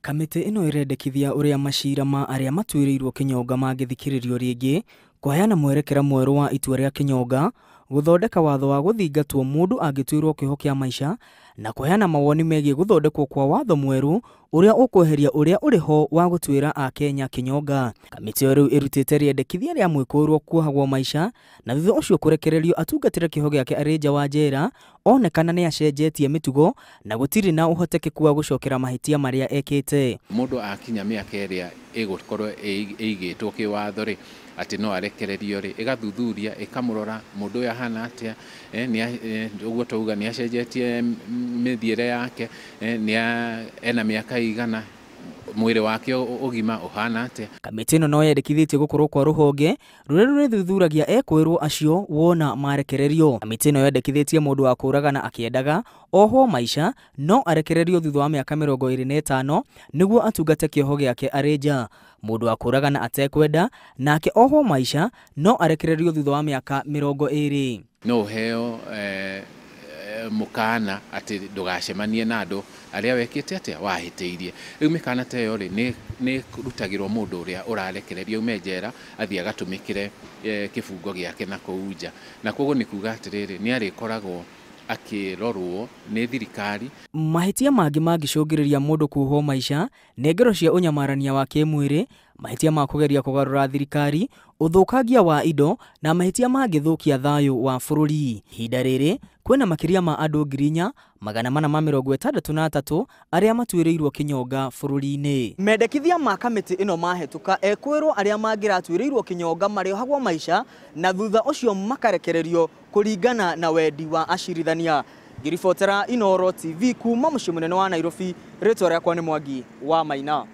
Kamĩtĩ ĩno ĩrendekithia ũrĩa macira ma arĩa matuĩrĩirwo kĩnyonga mangĩthikĩrĩrio rĩngĩ, kũheana mwerekera mwerũ wa itua rĩa kĩnyonga, gũthondeka watho wa gũthingatwo mũndũ angĩtuĩrwo kĩoho kĩa maica, na kũheana mawoni megiĩ gũthondekwo kwa watho mwerũ ũrĩa ũkweheria ũrĩa ũrĩ ho wa gũtuĩra Akenya kĩnyonga. Kamĩtĩ ĩyo rĩu ĩrutĩte rĩendekithia rĩa mwĩkũĩrwo kuohagwo maica na thutha ũcio kũrekererio atungatĩre kĩoho gĩake arĩ nja wa njera onekana nĩ acenjetie mĩtugo na gũtirĩ na ũhotekeku wa gũcokera mahĩtia marĩa ekĩte. Mũndũ akinya mĩaka ĩrĩa ĩgũkorwo ĩigĩtwo kĩwatho rĩ, atĩ no arekererio rĩ, ĩgathuthuria ĩkamũrora mũndũ ũyũ ahana atĩa, ũguo twauga nĩ acenjetie mĩthiĩre yake, ena mĩaka igana, mwĩrĩ wake ũgima ũhana atĩa. Kamĩtĩ ĩno no yendekithĩtie gũkorwo kwa rũhonge rũrĩa rũrĩthuthuragia ekũĩrwo acio wona marekererio. Kamĩtĩ ĩno yendekithĩtie mũndũ wa kũũragana akĩendaga ohwo maica no arekererio thutha wa mĩaka 25 nĩguo atungate kĩoho gĩake arĩ nja. Mũndũ wa kũũragana atekwenda nake ohwo maica no arekererio thutha wa mĩaka 20. No ũheo mũkana atĩ ndũgacemanie na andũ arĩa wekĩte atĩa wahĩtĩirie. Rĩu mĩkana ta ĩyo rĩ, nĩ ĩrutagĩrwo mũndũ ũrĩa ũrarekererio aume njera athiĩ agatũmĩkĩre kĩbungo gĩake na kũu nja. Na koguo nĩ kuga atĩrĩrĩ, nĩ arĩkoragwo akĩrorwo nĩ thirikari. Mahĩtia mangĩ mangĩcũngĩrĩria mũndũ kuohwo maica nĩ ngero cia ũnyamarania wa kĩmwĩrĩ, mahĩtia ma kũgeria kũgarũra thirikari, ũthũkangia wa indo na mahĩtia mangĩthũkia thayũ wa bũrũri. Ihinda rĩrĩ kwĩna makĩria ma andũ 4463 arĩa matuĩrĩirwo kĩnyonga bũrũri-inĩ. Mendekithia ma kamĩtĩ ĩno mahĩtũka, ekũĩrwo arĩa mangĩratuĩrĩirwo kĩnyonga marĩohagwo maica na thutha ũcio makarekererio kũringana na wendi wa acirithania. Ngĩribotera Inooro TV kuma mũciĩ mũnene wa Nairobi, rĩtwa rĩakwa nĩ Mwangi wa Maina.